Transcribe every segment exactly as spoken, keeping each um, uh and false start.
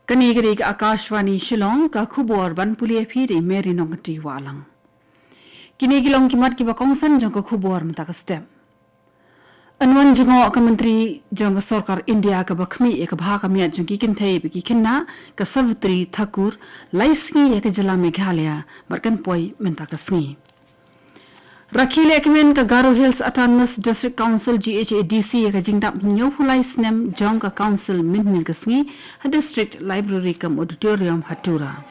Kane ka dei ka Akashvani Shillong, ka khubor ban pule ïa phi da i Mary Nongkynrih Wahlang. Kine ki long ki mat kiba kongsan jong ka khubor mynta ka step. Yn wan jngoh ka Myntri jong ka Sorkar India kaba khmih ïa ka bha ka miat jong ki kynthei bad ki khynnah, ka Savitri Thakur, lai sngi ïa ka jylla Meghalaya, bad kan poi mynta ka sngi. Rakhe lehkmen ka Garo Hills Autonomous District Council, G H A D C, ïa ka jingdap hynñiewphew lai snem jong ka Council mynhynnin ka sngi ha District Library cum Auditorium ha Tura.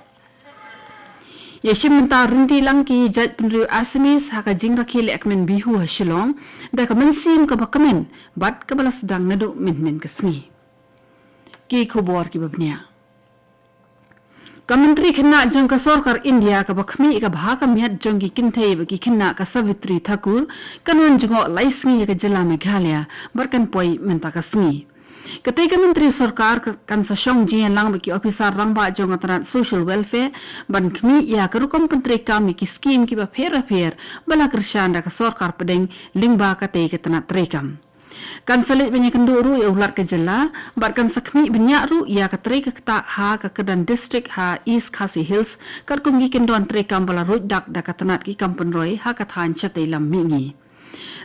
Ïa shim bynta ryntih lang ki jaitbynriew Assamese ha ka jingrakhe lehkmen Bihu ha Shillong, da ka mynsiem kaba kmen bad kaba la sdang naduh mynhynnin ka sngi. Ki khubor kiba bniah. Ka Myntri Khynnah jong ka Sorkar India kaba khmih ïa ka bha ka miat jong ki kynthei bad ki khynnah, ka Savitri Thakur, kan wan jngoh lai sngi ïa ka jylla Meghalaya, bad kan poi mynta ka sngi. Katei ka Myntri Sorkar ka, kan sa shong jingïalang bad ki ophisar rangbah jong ka tnat Social Welfare, ban khmih ïa ka rukom pyntreikam ïa ki skhim kiba pher bapher ba la kyrshan da ka Sorkar Pdeng lyngba katei ka tnat treikam. Kan sa leit ban ïakynduh ruh ïa u Lat ka jylla, bad kan sa khmih bniah ruh ïa ka trei ka ktah ha ka kyrdan district ha East Khasi Hills, katkum ki kyndon treikam ba la ruid dak da ka tnat ki kam pynroi ha ka thaiñ shatei lam mihngi.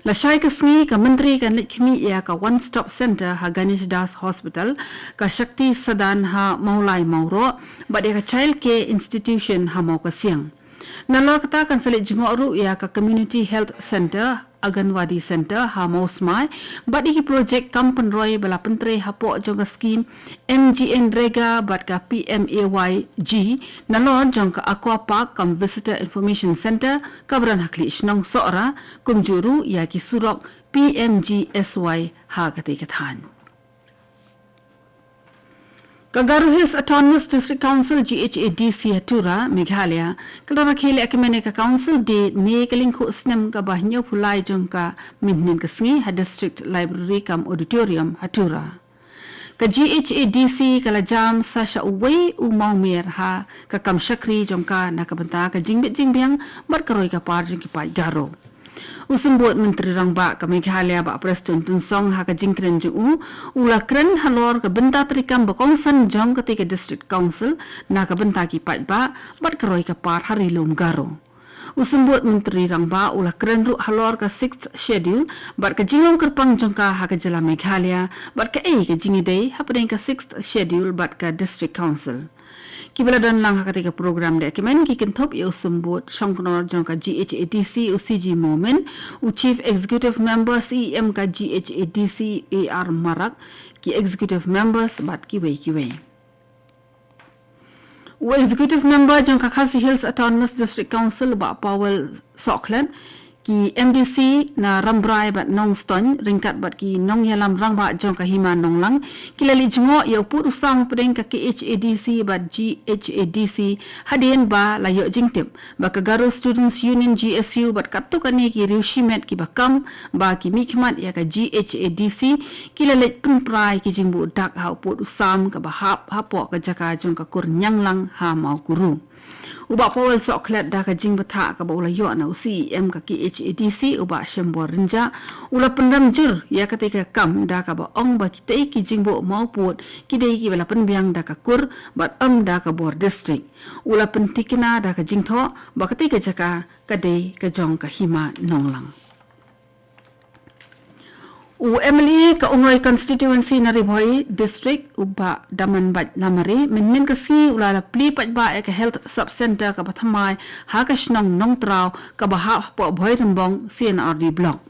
Lashai ka sngi, ka Myntri kan leit khmih ïa ka One Stop Centre ha Ganesh Das Hospital, ka Shakti Sadan ha Mawlai Mawroh, bad ïa ka Child Care Institution ha Mawkasiang. Nalor kata kan sa leit jngoh ruh ïa ka Community Health Centre, Anganwadi Centre ha Mawsmai, bad ïa ki projek kam pynroi ba la pyntrei hapoh jong ka skhim MGNREGA bad ka PMAY-G, nalor jong ka Aqua Park cum Visitor Information Centre, kaba don ha khlieh shnong Sohra, kumjuh ruh ïa ki surok PMGSY ha katei ka thaiñ. Ka Garo Hills Autonomous District Council, G H A D C, ha Tura, Meghalaya, ka la rakhe lehkmen ïa ka Council Day ne ka lyngkhuh snem kaba hynñiewphew lai jong ka mynhynnin ka sngi ha District Library cum Auditorium ha Tura. Ka G H A D C ka la jam sa sha uwei u mawmer ha ka kam shakri jong ka na ka bynta ka jingbit jingbiang bad ka roi ka par jong ki paid Garo. U Symbud Myntri Rangbah ka Meghalaya, Bah Prestone Tynsong, ha ka jingkren jong u, u la kren halor ka bynta treikam ba kongsan jong katei ka District Council na ka bynta ki paidbah bad ka roi ka par ha Ri Lum Garo. U Symbud Myntri Rangbah u la kren ruh halor ka Sixth Schedule bad ka jinglong kyrpang jong ka ha ka jylla Meghalaya, bad kaei ka jingïadei hapdeng ka Sixth Schedule bad ka District Council. Kiba la don lang ha katei ka program lehkmen ki kynthup ïa u Symbud Shongknor jong ka G H A D C, u C G Momin, u Chief Executive Member, C E M ka G H A D C, A R Marak, ki Executive Members bad kiwei kiwei. U Executive Member jong ka Khasi Hills Autonomous District Council, Bah Powell Sohkhlet, ki M D C na Rambrai bad Nongstoiñ, ryngkat bad ki nongïalam rangbah jong ka Hima Nonglang, ki la leit jngoh ïa u pud u sam hapdeng ka K H A D C bad G H A D C, hadien ba la ïoh jingtip ba ka Garo Students Union, G S U, bad katto katne ki riew shimet kiba kam ba ki mihkhmat ïa ka G H A D C, ki la leit pynpra ïa ki jingbuh dak ha u pud u sam kaba hap hapoh ka jaka jong ka kur Ñianglang ha Mawkuru. U Bah Powell Sohkhlet, da ka jingbthah kaba u la ïoh na u C E M ka K H A D C, u Bah Shembor Rynjah, u la pynrem jur ïa katei ka kam da kaba ong ba kitei ki jingbuh mawpud ki dei kiba la pynbiang da ka kur bad ym da ka bor district. U la pyntikna da ka jingthoh ba katei ka jaka ka dei ka jong ka Hima Nonglang. U M L A ka Umroi Constituency na Ri Bhoi District, u Bah Damanbait Lamare, mynhynnin ka sngi u la la plie paidbah ïa ka Health Sub Centre kaba thymmai ha ka shnong Nongtraw kaba hap hapoh Bhoirymbong C and R D Block.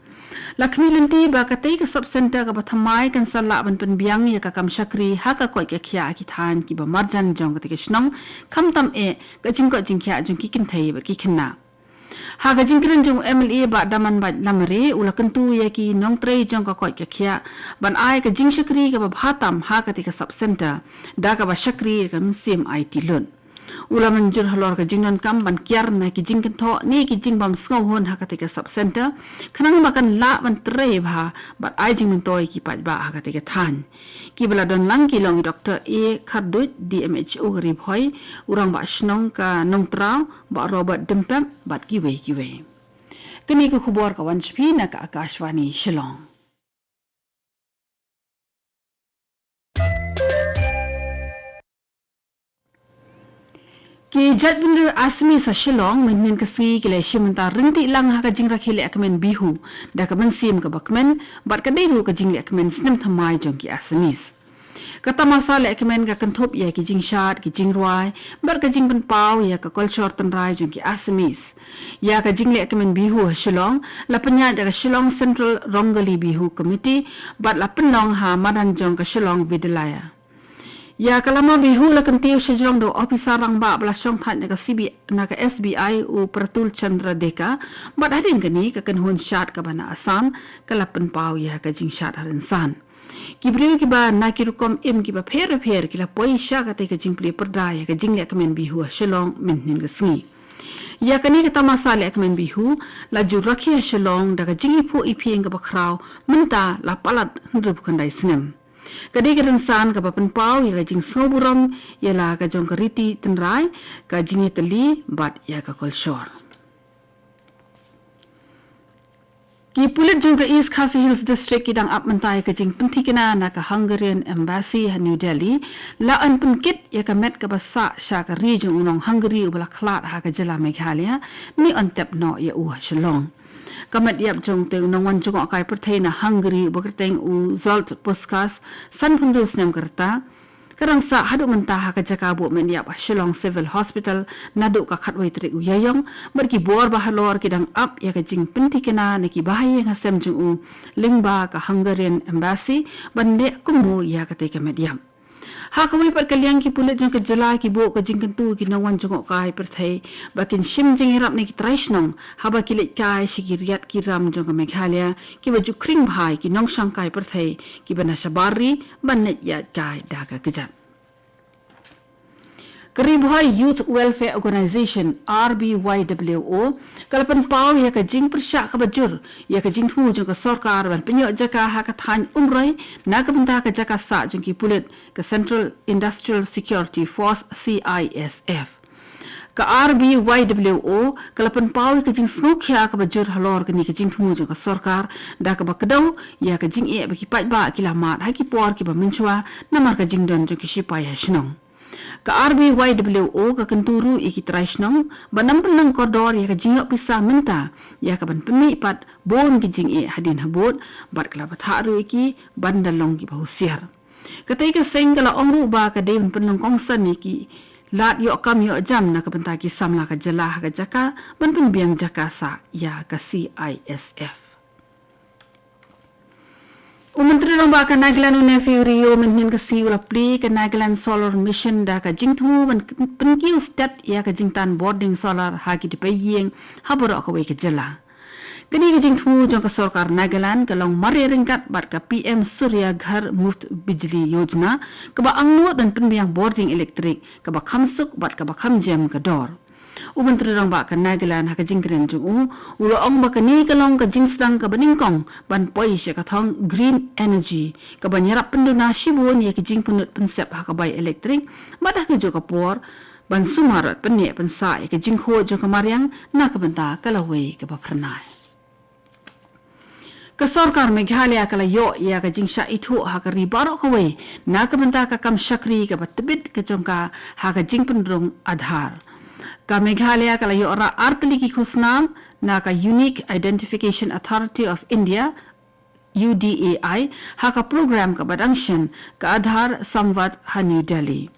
La khmih lynti ba katei ka Sub Centre kaba thymmai kan sa lah ban pynbiang ïa ka kam shakri ha ka koit ka khiah ha ki thaiñ kiba marjan jong katei ka shnong, khamtam eh ka jingkoit jingkhiah jong ki kynthei bad ki khynnah. Ha ka jingkren jong u M L A Bah Damanbait Lamare, u la kyntu ïa ki nongtrei jong ka koit ka khiah ban ai ka jingshakri kaba bha tam ha katei ka Sub Centre, da kaba shakri da ka mynsiem aiti lut. U la mynjur halor ka jingdonkam ban kiar na ki jingkynthoh ne ki jingbym sngewhun ha katei ka Sub Centre, khnang ba kan lah ban trei bha bad ai jingmyntoi ki paidbah ha katei ka thaiñ. Kiba la don lang ki long i Doktor A Kharduid, D M H O ka Ri Bhoi, u Rangbah Shnong ka Nongtraw, Bah Robert Dympep, bad kiwei kiwei. Kane ka khubor ka wan sha phi na ka Akashvani Shillong. Ki jaitbynriew Assamese ha Shillong mynhynnin ka sngi ki la shim bynta ryntih lang ha ka jingrakhe lehkmen Bihu da ka mynsiem kaba kmen bad ka dei ruh ka jinglehkmen snem thymmai jong ki Assamese. Ka tamasa lehkmen ka kynthup ïa ki jingshad, ki jingrwai bad ka jingpynpaw ïa ka kolshor tynrai jong ki Assamese. Ïa ka jinglehkmen Bihu ha Shillong la pynïaid da ka Shillong Central Rongali Bihu Committee bad la pynlong ha madan jong ka Shillong Vidyalaya. Ïa ka lama Bihu la kyntiew shajrong da u ophisar rangbah ba la shongthait na ka C B, na ka S B I, u Pratul Chandra Deka, bad hadien kane ka kynhun shad kaba na Assam ka la pynpaw ïa ka jingshad ha rynsan. Ki briew kiba na ki rukom im kiba pher bapher ki la poi sha katei ka jingplie pyrda ïa ka jinglehkmen Bihu ha Shillong mynhynnin ka sngi. Ïa kane ka tamasa lehkmen Bihu la ju rakhe ha Shillong da ka jingiphuh iphieng kaba khraw mynta la palat hynriewphew khyndai snem. Ka dei ka rynsan kaba pynpaw ïa ka jingsngewburom ïa la ka jong ka riti tynrai, ka jingïatylli bad ïa ka kolshor. Ki pulit jong ka East Khasi Hills District ki dang ap mynta ïa ka jingpynthikna na ka Hungarian Embassy ha New Delhi, la yn pynkit ïa ka met kaba sah sha ka ri jong u nong Hungary uba la khlad ha ka jylla Meghalaya, ne yn tep noh ïa u ha Shillong. Ka met ïap jong utei u nongwan jngohkai pyrthei na Hungary uba kyrteng u Zsolt Puskas, sanphew hynriew snem ka rta, ka dang sah haduh mynta ha ka jaka buh met ïap ha Shillong Civil Hospital naduh ka khatwei tarik u Ïaïong, bad ki bor ba halor ki dang ap ïa ka jingpynthikna na ki bahaïing hasem jong u lyngba ka Hungarian Embassy ban leh kumno ïa katei ka met ïap. Ha kawei pat ka liang, ki pulit jong ka jylla ki buh ka jingkyntu ki nongwan jngohkai pyrthei ba kin shim jingïarap na ki trai shnong haba ki leit kai sha ki riat ki ram jong ka Meghalaya kiba ju khring bha ïa ki nongshong kai pyrthei kiba na shabar ri ban leit ïaid kai da ka kjat. Ka Ri Bhoi Youth Welfare Organization, R B Y W O, ka la pynpaw ïa ka jingpyrshah kaba jur ïa ka jingthmu jong ka sorkar ban pynïoh jaka ha ka thaiñ Umroi na ka bynta ka jaka sah jong ki pulit ka Central Industrial Security Force, C I S F. Ka R B Y W O ka la pynpaw ïa ka jingsngewkhia kaba jur halor kane ka jingthmu jong ka sorkar, da kaba kdew ïa ka jingeh ba ki paidbah ki la mad ha ki por kiba mynshuwa namar ka jingdon jong ki shipai ha shnong. Ka R B Y W O ka kyntu ruh ïa ki trai shnong ban ym pynlong kordor ïa ka jingïoh pisa mynta, ïa ka ban pynmih pat bun ki jingeh hadien habud, bad ka la bthah ruh ïa ki ban da long kiba husiar. Katei ka seng ka la ong ruh ba ka dei ban pynlong kongsan ïa ki lad ïoh kam ïoh jam na ka bynta ki samla ka jylla ha ka jaka ban pynbiang jaka sah ïa ka C I S F. U Myntri Rangbah ka Nagaland, u Neiphiu Rio, mynhynnin ka sngi u la plie ka Nagaland Solar Mission da ka jingthmu ban pynkiew stet ïa ka jingtan bording solar ha ki dpei ïing ha baroh kawei ka jylla. Kane ka jingthmu jong ka sorkar Nagaland ka long mareh ryngkat bad ka P M Surya Ghar Muft Bijli Yojana, kaba angnud ban pynbiang bording elektrik kaba kham suk bad kaba kham jem ka dor. U Myntri Rangbah ka Nagaland, ha ka jingkren jong u, u la ong ba kane ka long ka jingsdang kaba nyngkong ban poi sha ka thong green energy, kaban ïarap pynduna shibun ïa ki jingpynlut pynsep ha ka bai elektrik, bad ha kajuh ka por ban sumar bad pynneh pynsah ïa ka jingkhuid jong ka mariang na ka bynta ka lawei kaba phyrnai. Ka sorkar Meghalaya ka la ïoh ïa ka jingshah ithuh ha ka ri baroh kawei na ka bynta ka kam shakri kaba tbit ka jong ka ha ka jingpynrung Aadhaar. Ka Meghalaya ka la ïoh rah artylli ki khusnam na ka Unique Identification Authority of India, U D A I, ha ka program kaba dang shen, ka Aadhaar Samvad ha New Delhi.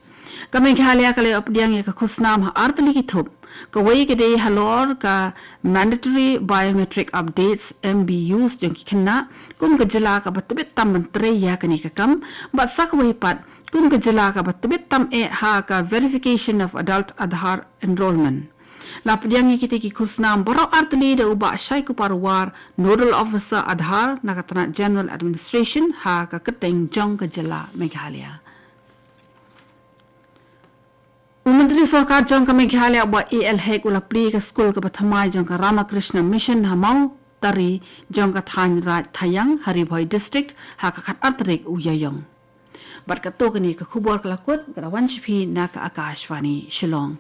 Ka Meghalaya ka la ïoh pdiang ïa ka khusnam ha artylli ki thup. Kawei ka dei halor ka Mandatory Biometric Updates, M B Us, jong ki khynnah kum ka jylla kaba tbit tam ban trei ïa kane ka kam, bad sa kawei pat kum ka jylla kaba tbit tam eh ha ka Verification of Adult Aadhaar Enrollment. La pdiang ïa kitei ki khusnam baroh artylli da u Bah Shaikupar War, Nodal Officer Aadhaar na ka tnat General Administration ha ka kyrteng jong ka jylla Meghalaya. U Myntri Sorkar jong ka Meghalaya, Bah A L Hek, u la plie ka skul kaba thymmai jong ka Ramakrishna Mission ha Mawtari jong ka thaiñ Raid Thayang ha Ri Bhoi District ha ka khatar tarik u Ïaïong. Bad katto katne ka khubor ka la kut, ka la wan sha phi na ka Akashvani Shillong.